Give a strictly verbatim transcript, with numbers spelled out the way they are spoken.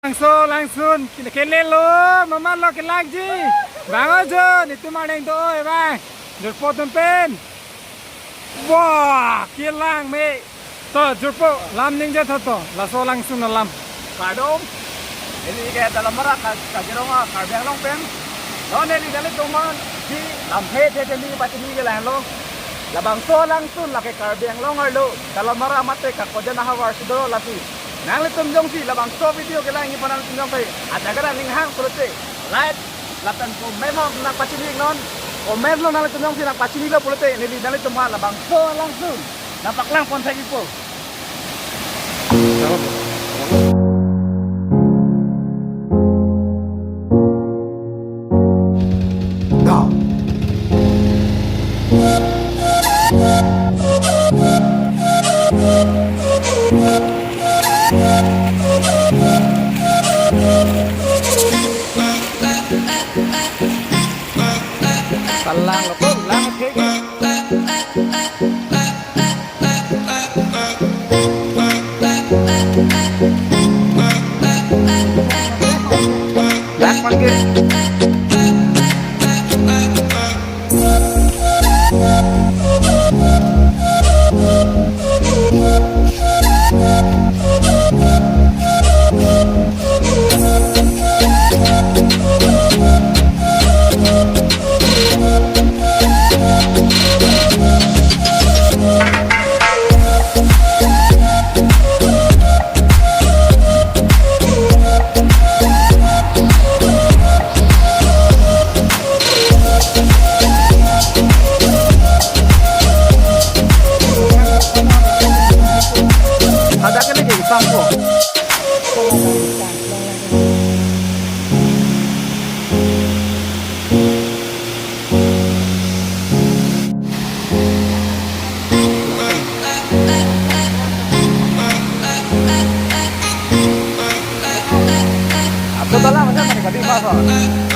Langso, langsun, kine-, kelelo, mamat lo kelakji. Bang ojo, netum areng do-oi bang. Jirpo atum pen. Wah, kelang me. To, jirpo, lam ningje tho to. Laso langsun alam. Kardom. Neli ke Dalamara Ka-, Kaziranga Karbi Anglong pen. Non neli nanglitum aphan si lamthe the the ni pachini ke lang lo. Labangso langsun lake Karbi Anglong arlo Dalamara mate Kakojan ahavar si do lasi. Nanglitum jongsi labangso video kelang-ji aphan nanglitum jongsi ajak aning hang pulote like lapen comment along nangpachini non. Comment along nanglitum jongsi nangpachinilo pulote neli nanglitum aphan labangso langsun nangpaklang pon thekpo. Palang lo, palang, oke. Dak panggil. Hadak ini kayak sampo. Ato dalam aja mereka di pasar.